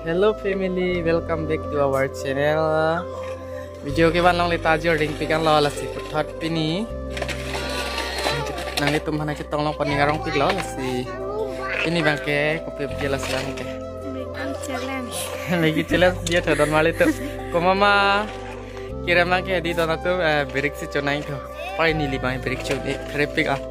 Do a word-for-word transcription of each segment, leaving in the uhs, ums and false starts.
Hello family, welcome back to our channel. Video kevan longle ta ajor dingpik anlo, lasi puthot pini nanglitum aphan ketong long pon ning arongpiklo, lasi pini abangke kopi video, lasi abangke Maggi challenge. Maggi challenge dia thodon mali tu. Komat ma kirem abangke hedi don atum, eh, birik si chonai tho. Pai neli abang birik chon-e pherepik ah.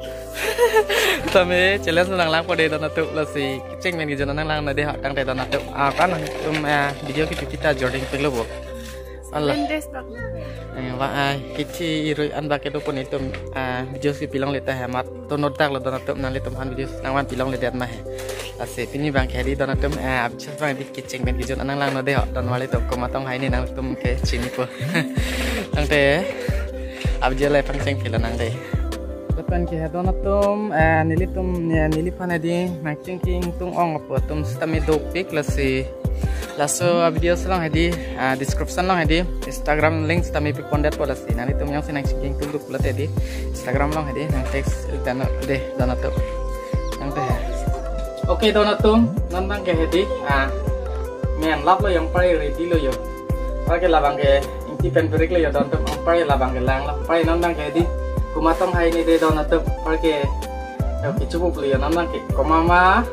Tame challenge nanglang po de don atum, lasi kecheng pen kejun nanglang nang de ha, tangte don atum. Ah, kan atum, eh, video kepi ta ajor dingpiklo bo. Allah. Seven days bak. Eh, wa, ah, kithi irui an bak kedo pon itum, ah, video kepi longle ta hemat. To nodak lo don atum, nanglitum aphan video nangvanpi longledet ma he. Lasi pini abangke hedi don atum, eh, abjus abang hedi kecheng pen kejun nanglang nang de ho. Don mali tu komat tong hai ni nangtum ke chinipo. Tangte abjus le pangcheng pilo nang de. Lapen ke he don atum, eh, nelitum, eh, neliphan hedi nangchingki ingtung ong apo atum sitame dopik, lasi laso avideo along hedi, ah, description along hedi Instagram link sitame pipondetpo, lasi nanglitum jongsi nangchingki ingtung duk pulote hedi Instagram along hedi nang text dan de don atum. Tangte he. Okay don atum, non abangke hedi, ah, men lap lo yo, anpar ready lo yo. Anpar ke labangke ingti pen birik lo yo don atum, anpar labangke lang lo, anpar non abangke hedi komat tong hai ni de don atum, anpar ke yo kecho pup lo yo, non abangke komat ma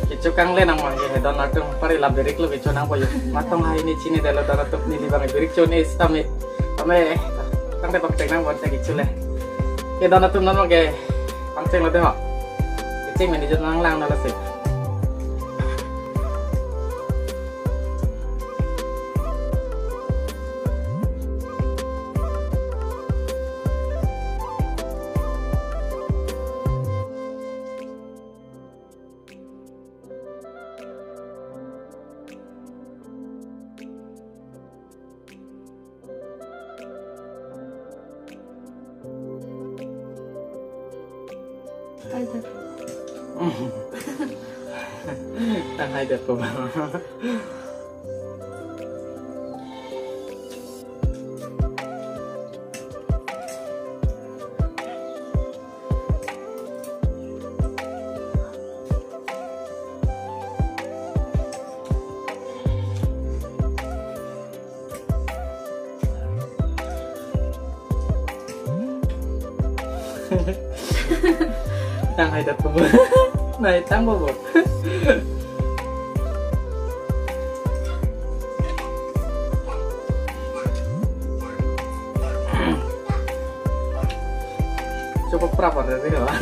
kecho kangle nang abangke he don atum, anpar la birik lo kecho nangpo yo. Mat tong hai ni chinidetlo don atum, neli abang birik chon-e sitame. Tame tangte pangcheng nang bon ta kecho le. Ke don atum, non abangke pangcheng lo de ho. Kecheng pen kejun nanglang nang lasi. Tang haidet po. Tang haidet po. Nai tang bo bo. Cukup proper ya sih, Pak.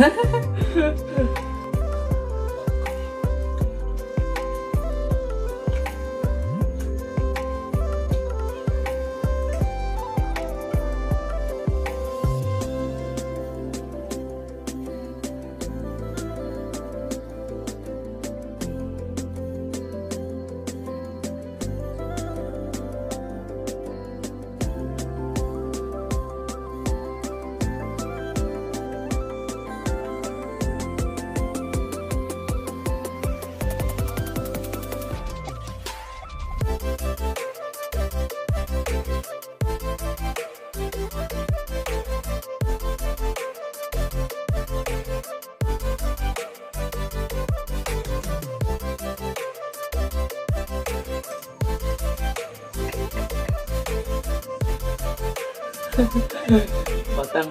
Patang.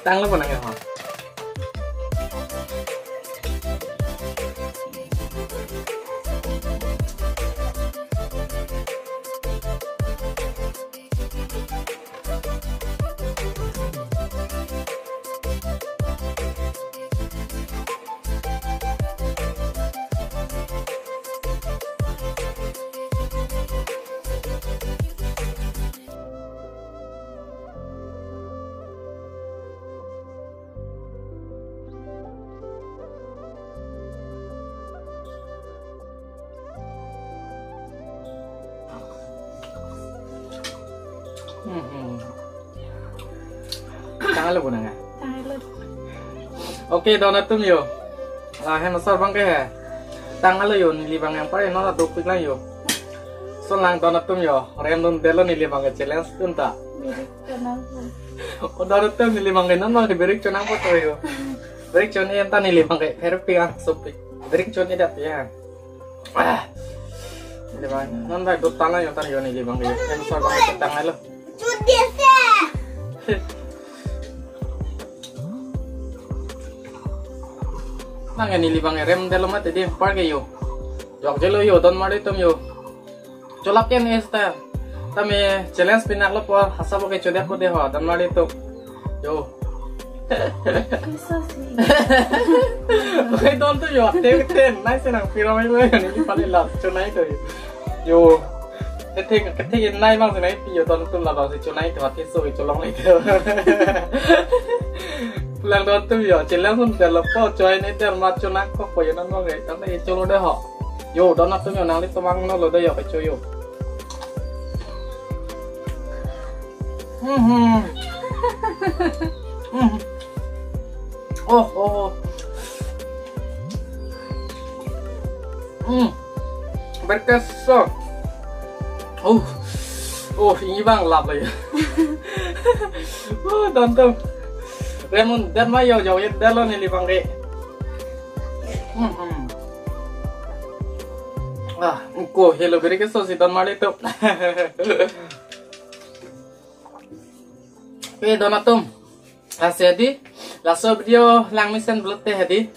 Tang lo panang ya, ha? Hmm, hmm. Tanglo bu nang, ah? Tanglo. Okay, don atum yo. Lahen asar abangke he. Tanglo yo, neli abang yang paling nona dopik lang yo. So lang don atum yo, rem dundetlo neli abangke challenge dun ta. Birik chonang po. O don atum, neli abangke non abangke birik chonang po to yo. Birik chon-e anta neli abangke pherepik ah, sopik. Birik chon-edet ya. Ah. Neli abang, non bai dot tanglo yo, tan yo neli abang yo. Em sor abang yo tanglo. Nang neli abang rem detlo mati di, anparke yo. Jokjelo yo, don marli atum yo. Cholap ken es ta. Tame challenge pinaklo po, hasa bo ke chodak ko de ho, don marli atum. Yo. Keso si. Oke, don atum yo, te te, nai si nangpirong lo yo, neli pale last chonai do yo. Yo. Kethe, kethe nai abang si nai pi yo, don atum labang si chonai do, keso cholong le do. Pulang don atum yo, challenge un detlo po, choi ne der ma chonak ko po yo, non abang ke, tame cholo de ho. Yo, don atum yo, nanglitum abang nolo de yo, kecho yo. Mhm. Mhm. Oh, oh, oh. Hmm. Berkeso. Oh. Oh, neli abang lap lagi. Oh, don atum. Rem un det ma yo, yo, yo, detlo neli abang ke. Hmm, hmm. Ah, ko helo berkeso si, don marli atum. Eh, don atum. Lasi hedi, laso video lang mesen pulote hedi,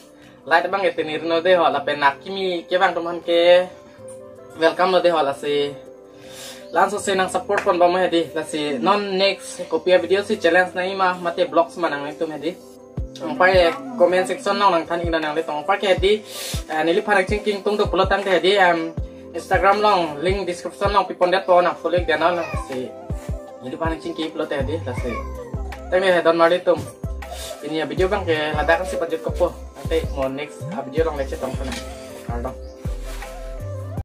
like abang ke tenir no de ho, lapen akimi kevang atum aphan ke welcome lo de ho, lasi. Laso si nang support pon bom hedi, lasi non next kopi a video si, challenge nangji ma, mate vlogs ma nangji atum hedi. Anparke comment section along nangthan ik nang nanglitum. Anparke hedi, eh, neliphan nangchingki ingtung do pulo tangte hedi, em, Instagram along link description along pipon det po, nang follow ik det non, lasi. Neliphan nangchingki pulote hedi, lasi. Tame he don marli atum. Pini a video abang ke ladak si pajut ko po. Ante mo next a video along le chetong sana. Kardom.